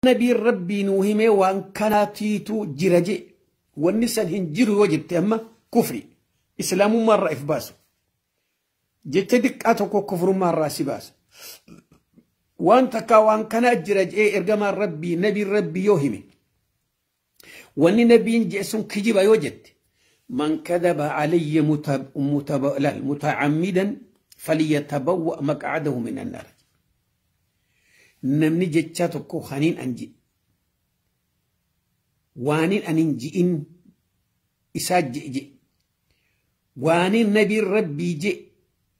Nabiin rabbii nuu himee waan kanaatiitu jira jee wanni san hin jiru yoo jette amma kufri islaamummaa irraa if baasu. Jecha diqqaa tokko kufrummaa irraa si baasa. Waan takkaa waan kanaa jira jee ergamaan rabbii nabiin rabbii yoo hime wanni nabiin jee sun kijiba yoo jette man kadaba alayya muta'ammidan falyatabawwa maq'adahu min annaar. Namni jecha tokko kaniin an ji'e waaniin anin ji'in isaa ji'e ji'e waaniin nabiin rabbii ji'e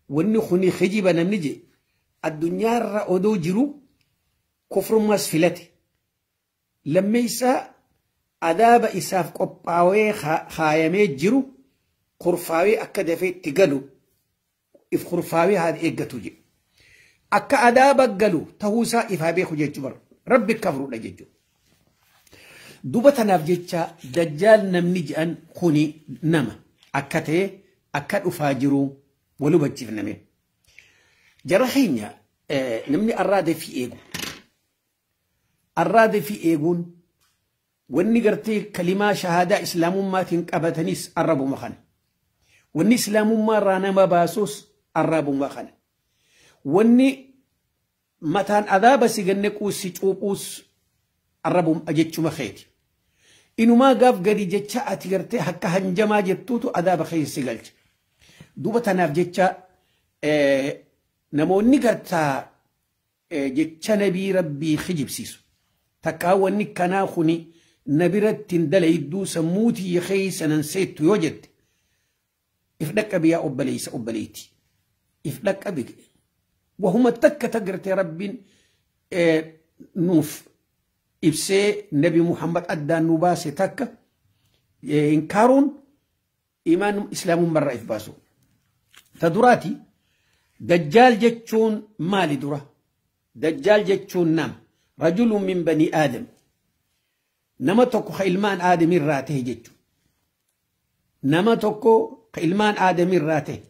wanni kuni kijiba namni ji'e addunyaarra odoo jiru kufrummaas filate lammeessaa adaaba isaaf qophaawee kaayamee jiru kurfaawee akka dafee itti galu if kurfaawee haa eeggatu jedhe. Akka adaaba galu ta'uusaa ifaa beeku jechuu bara rabbi kafruudha jechuudha. Duba tanaaf jecha dajjaal namni jedhan kuni nama akka ta'e akka dhufaa jiru wal hubachiifname. Jara keenya namni arraada fi eegu. Arraada fi eeguun wanni gartee kalimaa shahaadaa islaamummaatiin qabatanis arrabuma kana. Wanni islaamummaa irraa nama baasus arrabuma kana. Wanni mataan adaaba si ganne quusi cuuphuus arrabuma jechuma keeti. Inumaa gaaf gadi jecha ati gartee akka hanjamaa jettuutu adaaba keessa si galcha. Duuba tanaaf jecha namoonni gartaa jecha nabii rabbii kijibsiisu. Takkaa wanni kanaa kuni nabiratti hin dalayidduu sammuutii keessa nan seettu yoo jette if dhaqqabi yaa obboleessa obboleetti. If dhaqqabi. Wahuma takka tagartee rabbiin nuuf ibsee nabi Muhammad addaan nu baase takka inkaaruun imaan islaamummaa irraa if baasu. Ta duraati dajjaal jechuun maali dura? Dajjaal jechuun nama rajulun min banii aadam nama tokko ka ilmaan aadamirraa ta'e jechuudha. Nama tokko ka ilmaan aadamirraa ta'e.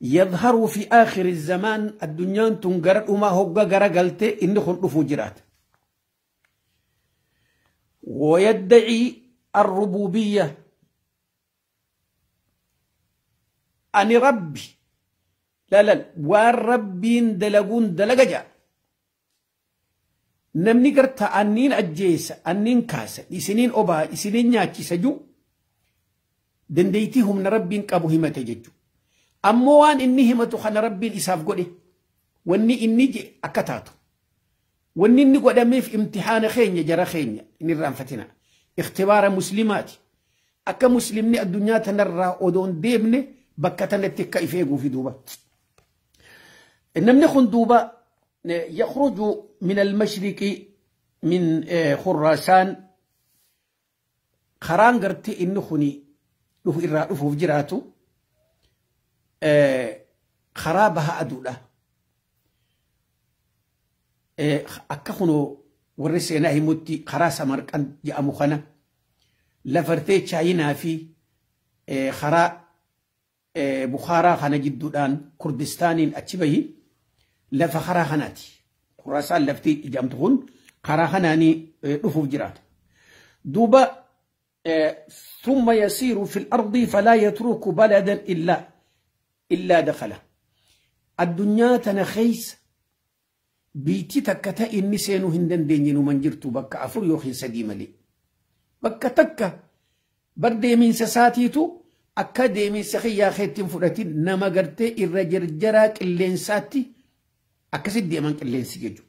يظهر في آخر الزمان الدنيا تنقر وما هو قرقلت إنه خلفه جرات. ويدعي الربوبية أني ربي لا لا والربين دلقون دلقجا نمني قرتا أنين أجيس أنين كاسة إسنين أبا إسنين نياتي سجو دنديتهم نربين كابو همة ججو. Ammoo waan inni himatu kana rabbiin isaaf godhe wanni inni je akka taatu wanni inni godhameef imtihaana keenya jara keenya inni irraanfatina ikhtibaara muslimaati akka muslimni addunyaa tanarraa odoon deemne bakka tanatti akka if eeguufi duuba. Namni kun duuba yakhruju min almashriqi min khuraasaan karaan gartee inni kuni dhufu irraa dhufuuf jiraatu karaa baha aduudha. Akka kunoo warri seenaa himutti karaa Samarqand jedhamu kana lafartee Chaayinaa fi karaa Bukhaaraa kana jidduudhaan Kurdistaaniin achi bahi lafa karaa kanaati. Khuraasaan lafti jedhamtu kun karaa kanaanii dhufuuf jiraata. Duuba ثم يسير في الأرض فلا يترك بلدا إلا دخله. الدنيا تنخيس بيتي تكتا إني سينو هندن دينينو من جرتو بكا أفر يوخين سديمة لي بكا تكا بردي من سساتيتو أكا دي من سخي يا خيتين فراتين نما قرتي الرجر جراك اللين ساتي أكا سدي من اللين سيجو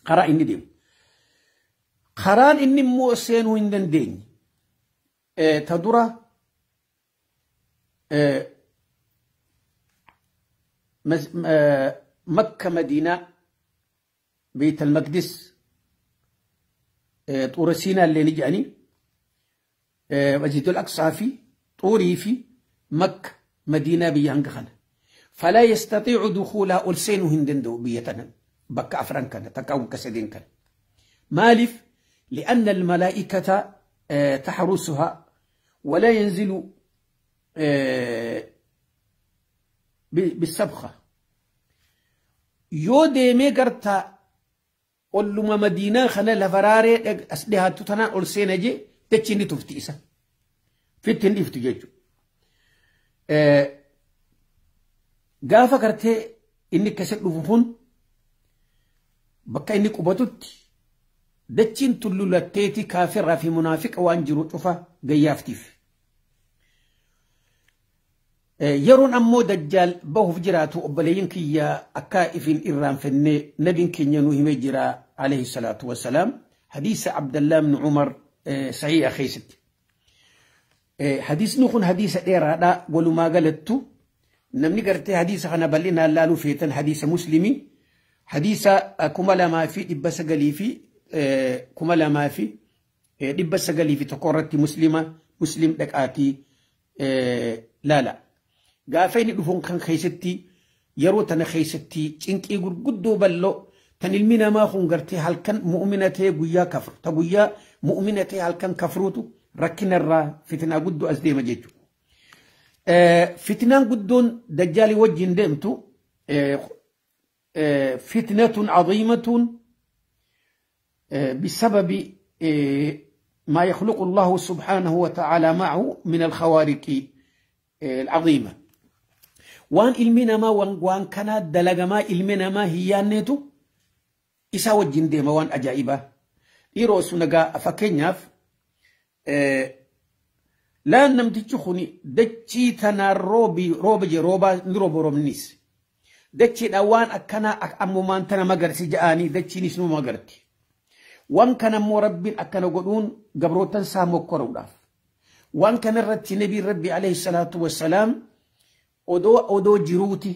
قراء إني ديم قران إني مو سينو هندن دين تدرى مكة مدينة بيت المقدس طور سينا اللي نجاني مسجد الأقصى في طوري في مكة مدينة بيانغخنا فلا يستطيع دخولها ألسين هندندو بيتنا بكا أفران تكاون كسدين كان مالف لأن الملائكة تحرسها ولا ينزل بالسبخة. yoo deemee gartaa Olluma Madiinaa kana lafa raaree as dhiyaattu tanaan ol seena jee dachiin ni tufti isa. Fitti hin dhiiftu jechuudha. Gaafa gartee inni akkasitti dhufu kun bakka inni qubatutti dachiin tullulatteeti kaafirraa fi munaafiqa waan jiru cufa gayyaaftiif. Yeroon ammoo dajjaal bahuuf jiraatu obboleeyyin kiyya akka ifin irraanfannee nabiin keenya nu himee jira alayhi salaatu wassalaam hadiisa Abdallah ibn Umar sahiha keessatti. Hadiisni kun hadiisa dheeraadha walumaa galattu namni gartee hadiisa kana bal'inaan laaluu feetan hadiisa muslimii hadiisa 2900 fi 2901 irratti muslim dhaqaatii laala. Gaafa inni dhufuun kan keessatti yeroo tana keessatti cinqii gurguddoo bal'oo tan ilmi namaa kun gartee halkan mu'mina ta'e guyyaa kafru ta guyyaa mu'mina ta'e halkan kafruutu rakkinarraa fitinaa guddoo as deema jechuudha. Fitinaan guddoon dajjaalii wajjin deemtu fitnatun caziimatun bisababi ما يخلق الله سبحانه وتعالى معه من الخوارق العظيمة. وان ilmi namaa waan kana dalagamaa ilmi namaa hin yaanneetu isaa wajjin deema waan ajaa'ibaa. Dhiiroo sun egaa fakkeenyaaf laan namtichi kun dachii tanaan rooba jee roobaa ni rooba roobnis. Dachiidha waan akkanaa ammumaan tana magarsi ja'anii dachiinis nu magarti. Waan kana immoo rabbiin akkana godhuun gabrootan isaa mokkoruudhaaf. Waan kanarratti nabiin rabbi alayhi salaatu wassalaam odoo jiruuti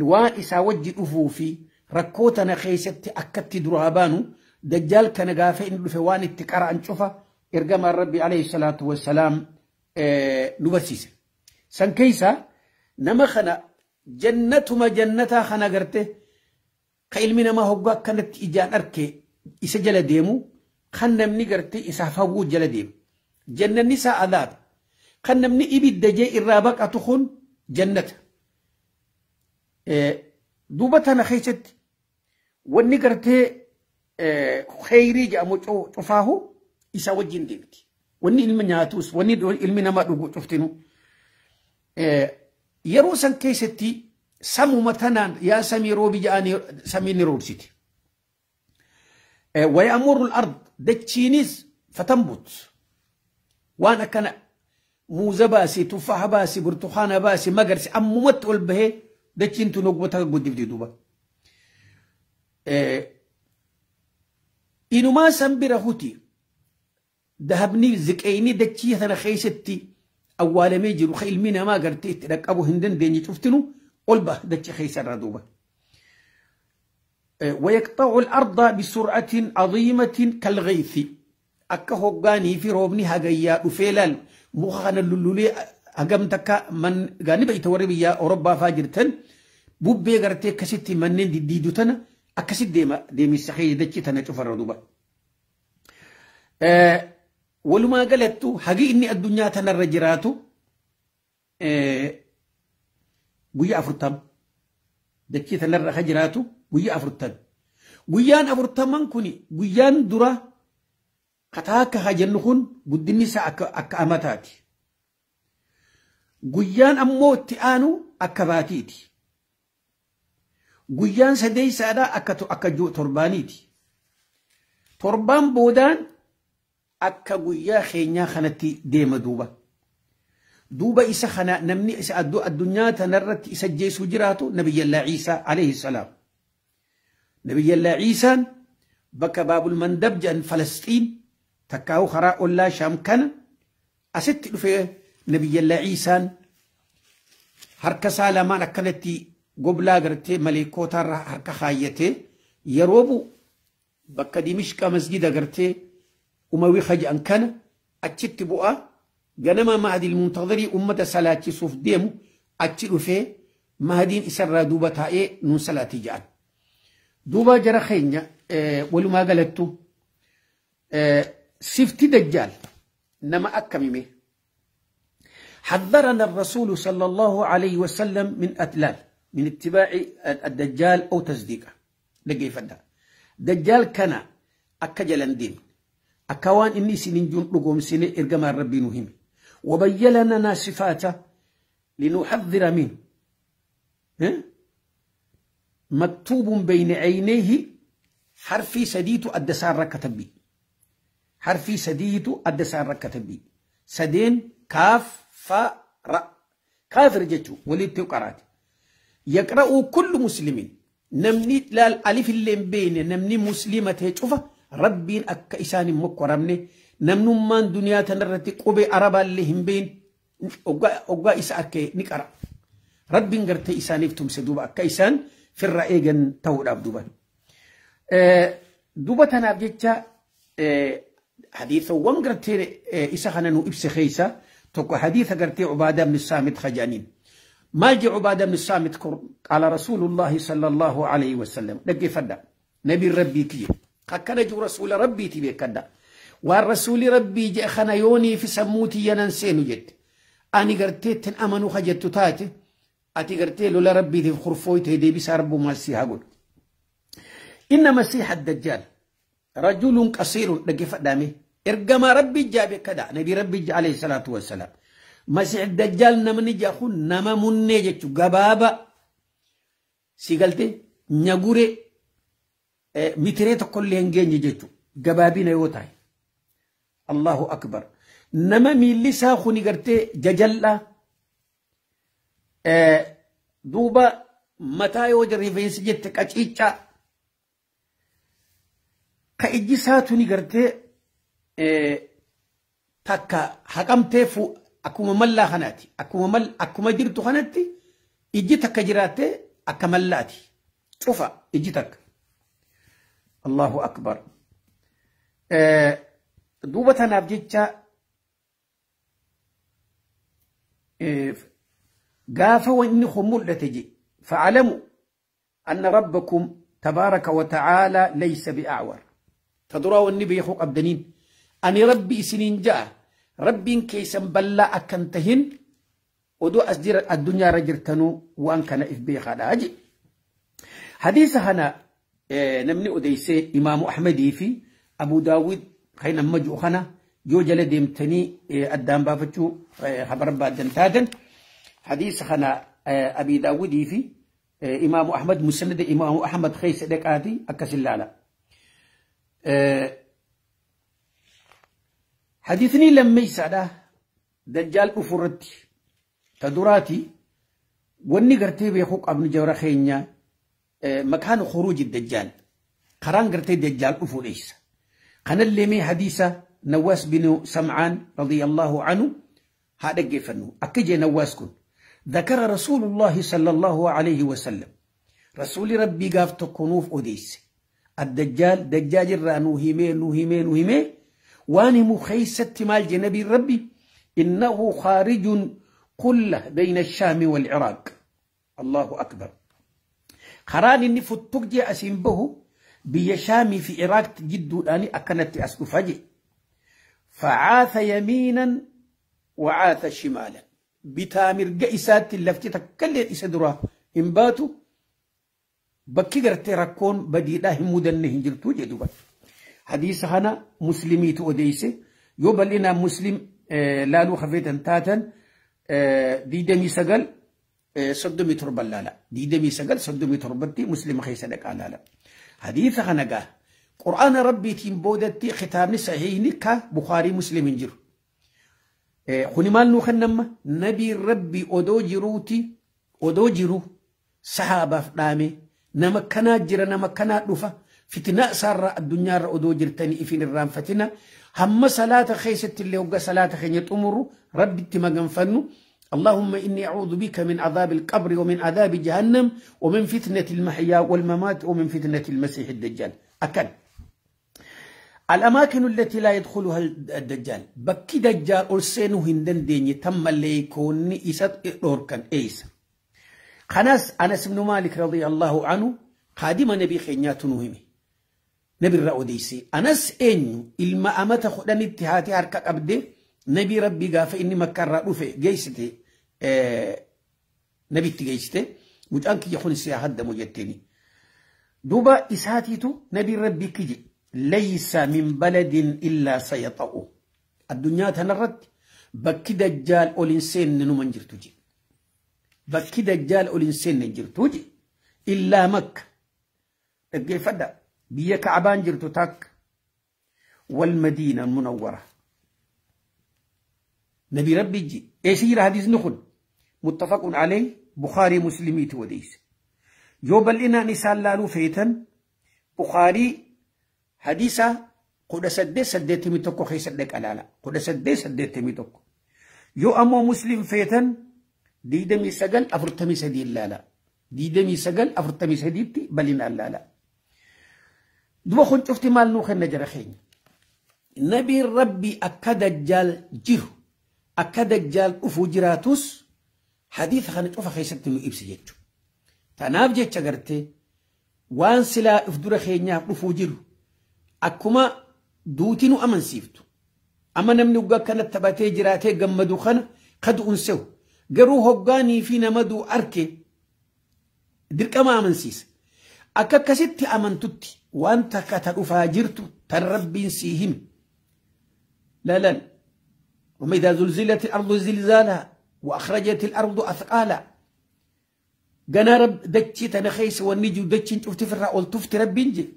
waan isaa wajji dhufuu fi rakkoo tana keessatti akkatti duraa baanu dajjaal kana gaafa inni dhufe waan itti qara'an cufa ergamaan rabbi alayhi salaatu wassalaam nu barsiise. San keessa nama kana jannatuma jannataa kana garte ka ilmi namaa hoggaa akkanatti ijaan arke isa jala deemu kan namni garte isaaf hawwuu jala deemu. Jannanni isaa adaaba. Kan namni ibidda jee irraa baqatu kun jannata. Duuba tana keessatti wanni gartee kheyrii jedhamu cufaahu isa wajjin deemti. Wanni ilmi nyaatus wanni ilmi namaa dhugu cuftinu. Yeroo san keessatti samuma tanaan yaa samii roobi jedhanii samii ni roobsiti. ويأمر الأرض دتشينيز فتنبت. وأنا كان موزة باسي تفاحة باسي برتقانة باسي مقرسي أمومت والبهي دتشين تنقبتها قد في دوبا. إنو ما سنبرا هوتي ذهبني زكيني دتشي ثنا خيستي أول ما يجي رخيل منا ما قرتيت لك أبو هندن ديني شفتنو قلبه دتشي خيسر دوبا. ويقطع الأرض بسرعة عظيمة كالغيث. أكا هوغاني في روبني هاغيا وفيلال مخانا لولولي هاغمتكا من غاني بيتوري بيا أوروبا فاجرتن بوبي غرتي كسيتي منين دي ديدوتنا أكسيت ديما ديمي سخي دتشي تنا تشوفر دوبا. ولما قالتو حقي إني الدنيا تنا الرجراتو قويا أفرتم دتشي تنا الرجراتو guyyaa 40. Guyyaan 40 kuni guyyaan dura kataaka haa jennu kun guddinni isaa akka amataati. Guyyaan ammoo itti aanu akka baatiiti. Guyyaan sadeessaadhaa akka torbaaniiti. Torbaan boodaan akka guyyaa keenyaa kanatti deema duuba. Duuba isa kana namni isa addunyaa tanarratti isa jeesuu jiraatu Nabiyyallaa Ciisaa alayhi salaam. Nabiyyallaa Ciisaan bakka Baabul Mandab jedhan Falasxiin takkaa'u karaa ollaa Shaam kana asitti dhufee Nabiyyallaa Ciisaan harka isaa lamaan akkanatti goblaa gartee maleekootaarra harka kaayyatee yeroo bu'u bakka Dimishqa masjida gartee Umawii jedhan kana achitti bu'a ganama Mahdil Muntadirii ummata salaachisuuf deemu achi dhufee Mahdiin isarraa duuba taa'ee nuun salaatii jedhan. Duuba jara keenya walumaa galattu sifti dajjaal nama akkamime. حذرنا الرسول صلى الله عليه وسلم من أتلال من اتباع الدجال أو تصديقه. لقي فدا Dajjaal kana akka jalan deemne akka waan inni isiniin jiru dhugoomsine ergamaan rabbii nu hime. Wabayyana lanaa sifaata linuxadhira min maktuubun bayna caynayhi harfii sadiitu adda isaarra katabbi. Harfii sadiitu adda isaarra katabbi. Sadeen kaaf fa ra kaafir jechuu walitti qaraati. Yaqra'u kullu muslimin namni laal alif illee hin beekne namni muslima ta'e cufa rabbiin akka isaan hin mokkoramne namnummaan duniyaa tanarratti qubee arabaallee hin beekne oggaa isa arkee ni qara. Rabbiin gartee isaaniif tumse duuba akka isaan firra eegan ta'uudhaaf duuba. Duuba tanaaf jecha hadiisawwan gartee isa kana nu ibse keessa tokko hadiisa gartee Ubaadaa ibn Saamit Khajaaniin. Maal jee Ubaadaa ibn Saamit qaala Rasuulullaahi sallallahu alayhi wasallam dhaggeeffadha. Nabiin rabbii kiyya. Akkana jiru rasuula rabbiiti beekadha. Waan rasuuli rabbii jee kana yoonii fi sammuutii yanan seenu jette. Ani gartee ittiin amanuu kajettu taate ati gartee lola rabbiitiif kurfooytee deebisaa rabbumaa si haa godhu. Inna masiixa dajjaal rajulun qasiirun dhaggeeffadhaame ergamaa rabbii jaa beekadha nabii rabbii jaa alayhi salaatu wassalaam. Masiix dajjaal namni jaa kun nama munnee jechu gabaaba si galte nyagure mitiree tokkollee hin geenye jechu gabaabina yoo ta'e. Allahu akbar. Nama miilli isaa kuni gartee jajallaa duuba mataa yoo rifeensi jette qaciicaa ka ijji isaa tuni gartee takka haqamtee akkuma mallaa kanaati akkuma jirtu kanatti ijji takka jiraattee akka mallaati cufa ijji takka. Allahu akbar. Duuba tanaaf jecha gaafa wanni kun mul'ate je fa'alamu anna rabbakum tabaaraka wa ta'aalaa laysa bi'acwar. Ta duraa wanni beekuu qabdaniin ani rabbi isiniin ja'a rabbiin keessan bal'aa akkan tahin odoo as jira addunyaarra jirtanuu waan kana if beekaadha je. Hadiisa kana namni odeysee Imaamu Ahmadii fi Abu Daawud kan amma jiru kana yoo jala deemtanii addaan baafachuu barbaadan taatan hadiisa kana Abi Daawudii fi Imaamu Ahmad musnada Imaamu Ahmad keessa dhaqaati akkas ilaala. Hadiisni lammeessaadha dajjaal dhufurratti ta duraati wanni gartee beekuu qabnu jawra keenya makaan khuruuji dajjaal karaan gartee dajjaal dhufuu dheessa. Kanallee mee hadiisa Nawaas bin Samcaan radiyallahu anhu haa dhaggeeffannu. Akka jee Nawaas kun ذكر رسول الله صلى الله عليه وسلم رسول ربي قاف تكونوف أوديس الدجال دجاج الرا نوهمي نوهمي نوهمي واني مخيسة مال جنبي ربي إنه خارج قلة بين الشام والعراق. الله أكبر. خران إني فتوك أسين به بيشامي في عراق جدو أني أكنت أسكفاجي فعاث يمينا وعاث شمالا بتامر قيسات اللفتي تكلي إسدرا إنباتو بكي قرتي ركون بدي له مدنه جرتو جدوبا. حديث هنا مسلمي توديسي يوبل لنا مسلم لالو خفيتا تاتا ديدمي سقل صدمي تربا لا ديدمي سقل صدمي تربتي مسلم خيسدك على لا. حديث هنا قاه قرآن ربي تيم بودتي ختام صحيح كا بخاري مسلم جر خني مال نو خنما نبي ربي أدو جروتي أدو جرو صحابة فدامي نما كنا جرا نما كنا دفا فتنة سار الدنيا أدو جرتني إفين الرام فتنة هم صلاة خيست اللي وقع صلاة خينيت أمره ربي تمغن فنو اللهم إني أعوذ بك من عذاب القبر ومن عذاب جهنم ومن فتنة المحيا والممات ومن فتنة المسيح الدجال. أكن الأماكن التي لا يدخلها الدجال بكي دجال أرسينو هندن ديني تم اللي يكون إسات إوركان إيس. خناس أنس بن مالك رضي الله عنه خادم نبي خينيات نهمي نبي الرؤديسي أنس إنو إلما أمت خدن اتهاتي هركك أبدي نبي ربي قاف إني مكرر رفع جيستي نبي تجيستي مجانك يخون السياحة دمو جتني Duuba isaatiitu nabiin rabbii kije laysa min baladin illaa sayata'u. Addunyaa tanarratti bakki dajjaal ol hin seenne numan jirtu je. Bakki dajjaal ol hin seenne jirtu je. Illaa Makka. Dhaggeeffadha. Biyya Ka'abaan jirtu takka. Wal Madiina Munawwara. Nabi rabbi je. Eessa jira hadiisni kun? Muttafaqun alayhi Bukhaarii Muslimiitu odeesse. Yoo bal'inaan isaan laaluu feetan Bukhaarii hadiisa 1881 keessa dhaqa laala. 1881. Yoo ammoo Muslim feetan 2943 laala. 2943tti bal'inaan laala. Duba kun cufti maal nuu kenna jara keenya. Nabiin rabbi akka dajjaal jiru akka dajjaal dhufuu jiraatus hadiisa kana cufa keessatti nu ibsi jechuudha. Tanaaf jecha gartee waan silaa if dura keenyaaf dhufuu jiru akkuma duuti nu amansiiftu. Amma namni hoggaa kana taphatee jiraatee gammadu kana kadu'uun se'u. Garuu hoggaanii fi nama du'u arke dirqama amansiisa. Akka akkasitti amantutti waan takka ta dhufaa jirtu tan rabbiin sii himi. Laalan. وما إذا زلزلت الأرض زلزالها وأخرجت الأرض أثقالها. قنا رب دتشي تنخيس والنجي ودتشي شفت في الرأول تفت ربي نجي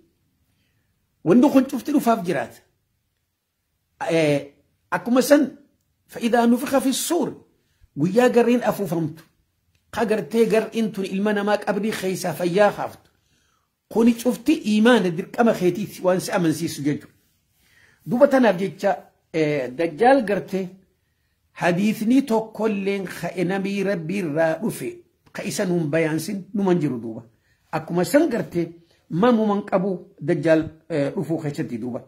والنخن شفت له فافجرات. أكو سن فإذا نفخ في الصور ويا قرين أفو فهمت قدر تيجر انتو المنا ماك أبني خيسا فيا خافت قوني شفتي إيمان درك أما خيتي وانس أمن سيس ججو دوبة تنافجتشا دجال قرتي حديثني تو كلين خنبي ربي رافي قيسا نم بيانسين نمنجر دوبا أكما سنقرتي ما ممن قبو دجال رفو خيشتي دوبا.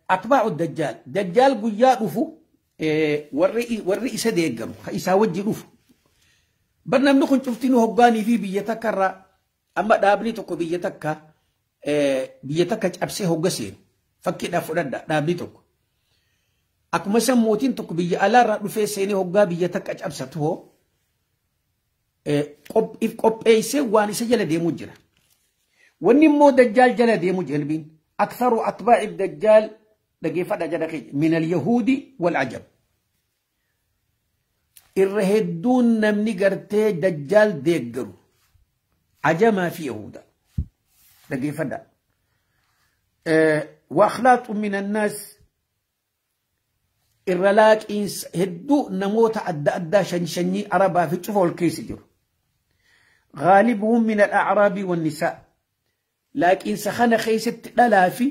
أتباع الدجال دجال قيا رفو والرئيس ديقرو خيسا وجي رفو برنامج نكون شفتينو هقاني في بيتكرر أما دابني تكو بيتكا بيتكا أبسي هقسين فكي دافوددا دابني تكو akkuma san mootiin tokko biyya alaarraa dhufee seenee hoggaa biyya takka cabsatu hoo qopheessee waan isa jala deemuu jira. Wanni immoo dajjaal jala deemuu jalbiin aktharu atbaa'i dajjaal dhageeffadha jala keenya min alyahuudi wal ajab. Irra hedduun namni gartee dajjaal deeggaru ajamaa fi yahuuda dhageeffadha. Wa akhlaaqu min annaas irra laaqiinsa hedduu namoota adda addaa sanyii arabaa fi cufa ol keessa jiru. Ghaalibuhum min al-a'raabi wan-nisaa. Laaqiinsa kana keessatti dhalaa fi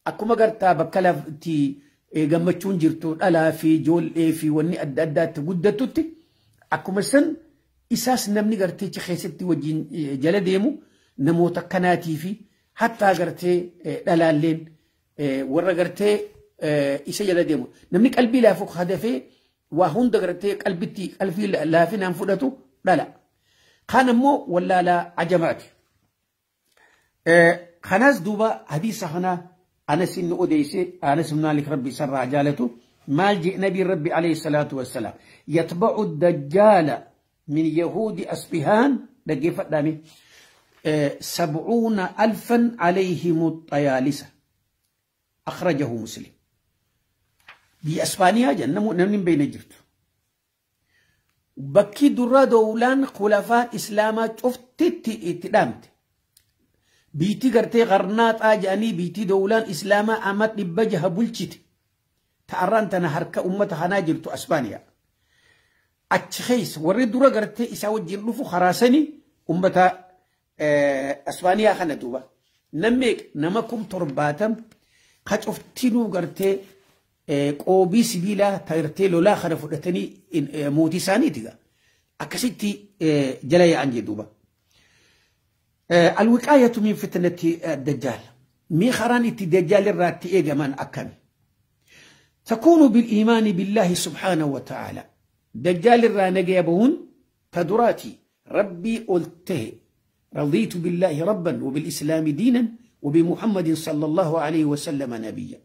akkuma gartaa bakka lafti gammachuun jirtu dhalaa fi ijoollee fi wanni adda addaatti guddattutti akkuma san isaas namni garteechi keessatti wajjin jala deemu namoota akkanaatii fi hattaa gartee dhalaalleen warra gartee isa jala deemu. Namni qalbii laafu hadafee waa hunda gartee qalbitti qalbii laafinaan fudhatu dhala. Kaan ammoo wallaalaa ajamaati. Kanaas duuba hadiisa kana Anas inni odeesse Anas ibn Maalik rabbi isarraa jaalatu maal jee nabiin rabbi alayhi salaatu wassalaam yatba'u dajjaala min yahuudi asbihaan dhaggeeffadhaame 70,000 alayhim xayaalisa akhrajahu Muslim. Biyya Ispaaniyaa jenna namni hin beekne jirtu. Bakki dura dowlaan khulafaan islaamaa cuftitti itti dhaamte. Biitii gartee qarnaaxaa jedhanii biitii dowlaan islaamaa amma 600 bulchite. Ta'arraan tana harka uummata kanaa jirtu Ispaaniyaa. Achi keessa warri dura gartee isaa wajjin dhufu haraasanii uummata Ispaaniyaa kana duuba. Namni nama 70,000 ka cuftinuu gartee qoobii sibiilaa tartee lolaa kana fudhatanii mootii isaaniiti gaa. Akkasitti jala yaa'an jedhuuba. Alwiqaayatu min fitnati dajjaal. Mee karaan itti dajjaal irraa itti eegaman akkami? Takuunu biliimaani billaahi subhaanahu wa ta'aala. Dajjaal irraa nagaya bahuun ta duraati rabbii ol tahe radiitu billaahi rabban wa bilislaami diinan wa bimuhammadin sallallahu alayhi wa sallama nabiyya.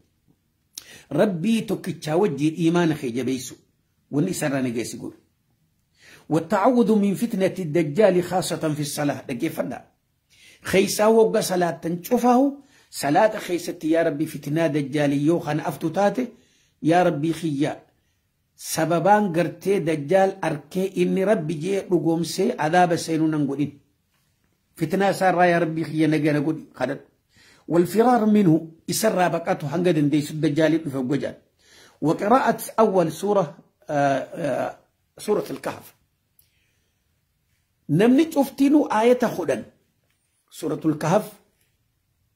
Rabbii tokkichaa wajjiin iimaana kee jabeessu wanni isarraa nageessi godhu. والتعوذ من فتنة الدجال خاصة في الصلاة. دقيفنا خيسا وقا صلاة تنشوفه صلاة خيستي يا ربي فتنة دجالي يوخان أفتتاته يا ربي خيا سببان قرتي دجال أركي إني ربي جي رقومسي عذاب سينو ننقلين فتنة سارة يا ربي خيا نقا نقول خدت. والفرار منه إسرى بقاته حنقد ديس الدجال فوق وجه. وقراءة أول سورة سورة الكهف نمني شفتينو آية خدن سورة الكهف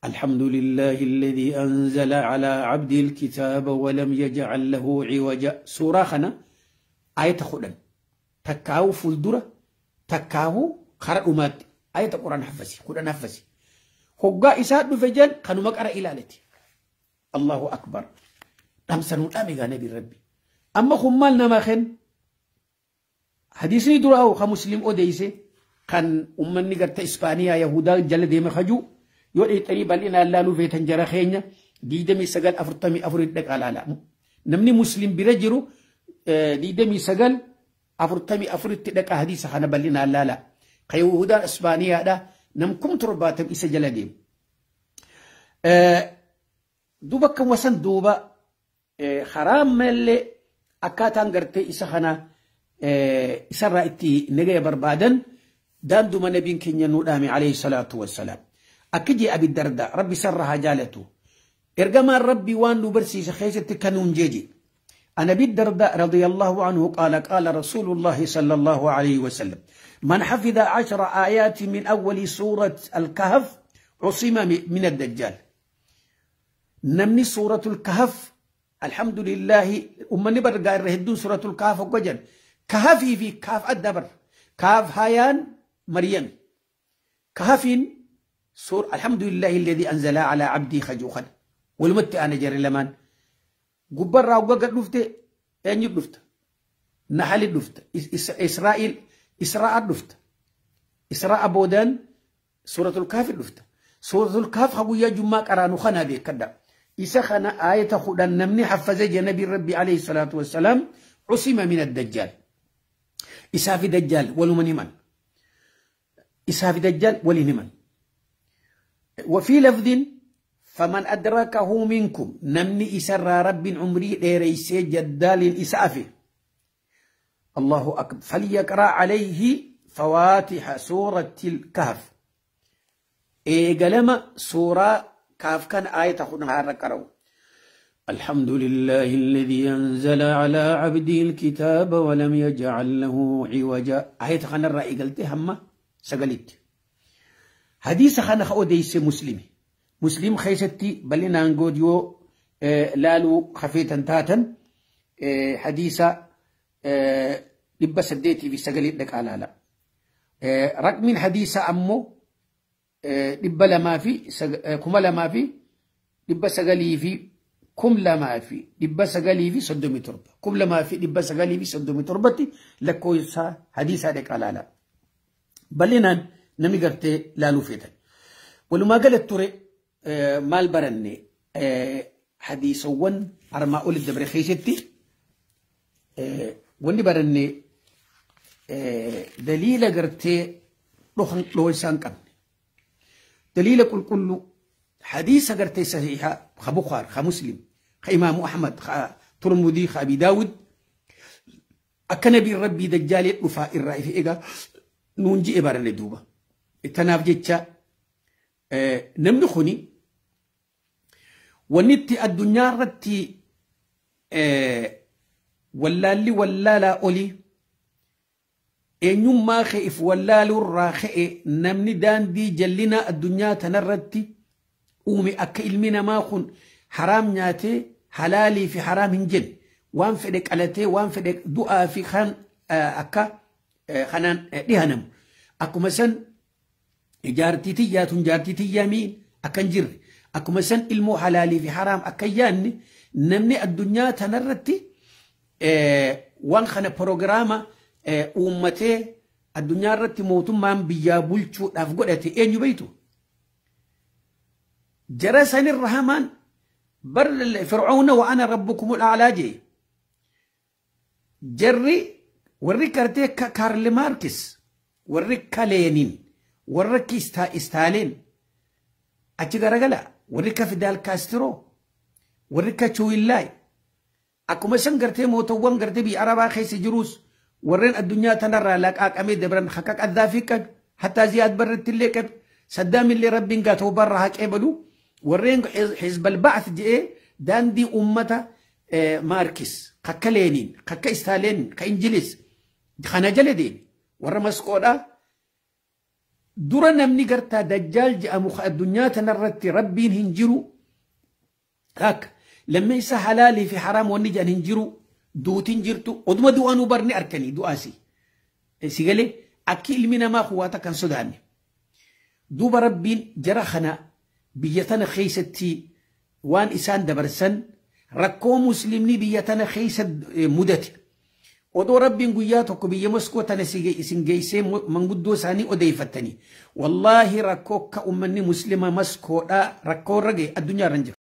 الحمد لله الذي أنزل على عبده الكتاب ولم يجعل له عوجا. سورة خنا آية خدن تكاو فلدرة تكاو خرق أمات آية القرآن حفظي قرآن حفظي هقا إساد بفجان كانوا مقرأ إلالتي. الله أكبر أمسنوا الأمي نبي ربي. أما خمالنا ما خن حديثني دراو خمسلم أوديسي كان أمني قرت إسبانيا يهودا جل ديما خجو يقول تقريبا لنا لا نوفي تنجرا خينيا ديدمي سجل أفرتمي أفرد لك على لا نمني مسلم برجرو ديدمي سجل أفرتمي أفرد لك حديث خنا بلنا لا لا خيهودا إسبانيا ده نمكم ترباتم إسجل ديم دوبا كم وسن دوبا حرام ملي أكاتان قرتي إسخنا إسرى إتي نجي بربادن دان دوما نبين كنيا نورامي عليه الصلاة والسلام. أكجي أبي الدرداء ربي سرها جالته إرجما ربي وان نبرسي سخيسة كانون جيجي. أنا أبي الدرداء رضي الله عنه قال قال رسول الله صلى الله عليه وسلم من حفظ 10 آيات من أول سورة الكهف عصم من الدجال. نمني سورة الكهف الحمد لله أمني برجع الرهدون سورة الكهف وجل كهفي في كهف الدبر كهف هيان مريم كهفين سور الحمد لله الذي أنزل على عبدي خجوخا والمت أنا جري لمان جبر راوغا لفت أني لفت نحل لفت إسرائيل إسراء لفت إسراء بودان سورة الكهف لفت سورة الكهف خبويا جمعة قرانو خنا بي كدا إسا خنا آية خدان نمني حفظ نبي ربي عليه الصلاة والسلام عصم من الدجال. إسا في دجال ولمن من إسا في دجال ولنمن. وفي لفظ فمن أدركه منكم نمني إسر رب عمري ديريسي جدال إسافي الله أكبر فليقرأ عليه فواتح سورة الكهف. إيقلما سورة كهف كان آية خنها ركرو الحمد لله الذي أنزل على عبده الكتاب ولم يجعل له عوجا. آية خنا الرأي قلت هم سقلت حديث خنا خوديس مسلم مسلم خيستي بلنا نقول لالو خفيتا تاتا حديثة لبا سديتي في سقلت لك على لا رقم حديثة أمو لبا لما في كما لما في لبا سقلي في كم لما في لبا سقلي في صدمي تربة كم لما في لبا سقلي في صدمي تربتي لكويسا حديثة لك على لا بلنا نمي قرتي لالو فيتا. ولما قالت تري مال برني حديث ون أرما أول الدبر خيستي وني برني دليل قرتي روح لويسان كم دليل كل كله حديث قرتي صحيحة خبخار خمسلم خإمام أحمد خترمذي خأبي داود أكنبي ربي دجال رفاء الرأي في إيجا نونجي إبرني دوبا تناف جتشا نمنخني ونتي الدنيا رتي ولا اللي ولا لا أولي إنيوم ما خيف ولا للراخئ نمني دان دي جلنا الدنيا تنرتي أومي أكل ما خن حرام ناتي حلالي في حرام جن وان فدك علتي وان فدك دعاء في خان أكا خنان دهنم أكو مثلا جارتي تياتون جارتي تيامين أكنجر أكو مثلا المو حلالي في حرام أكيان نمني الدنيا تنرتي وان خنا بروغراما أمتي الدنيا رتي موتم مان بيابولشو أفقدتي أين يبيتو جرسني الرحمن بر فرعون وأنا ربكم الأعلى جي جري Warri gartee akka Kaarl Maarkis, warri akka Leenin, warri akka Istaaleen achi garagala, warri akka Fidaal Kaastiroo, warri akka Chuwillaay, akkuma isan gartee mootowwan gartee biyya Arabaa keessa jiruus warreen addunyaa tanarraa laqaaqamee dabran hakka Qaddaafii qabu, hattaa Ziyaad Barretti illee qabu, Saddaam illee Rabbiin gaa toobarraa haqee balu, warreen Hizbal Ba'ath jedhee daandii uummata Maarkis, kakka Leeniin, kakka Istaaleen, ka Injilis kana jala deeme warra Maskoodhaa. Dura namni gartaa Dajjaal jedhamu addunyaa tanarratti Rabbiin hin jiru, akka lammeessa halaalii fi haraam wanni jedhan hin jiru, duutiin jirtu oduma du'anuu barni arkanii du'aasi. Si galee akki ilmi namaa kuwaata kan sodaanne. Duuba Rabbiin jara kana biyya tana keessatti waan isaan dabarsan rakkoo muslimni biyya tana keessa mudate. Odoo Rabbiin guyyaa tokko biyya Moskoo tana isin geessee manguddoo isaanii odeeffattanii, wallaahi rakkoo akka uummanni muslima Maskoodhaa rakkoo irra ga'e addunyaa irra hin jiru.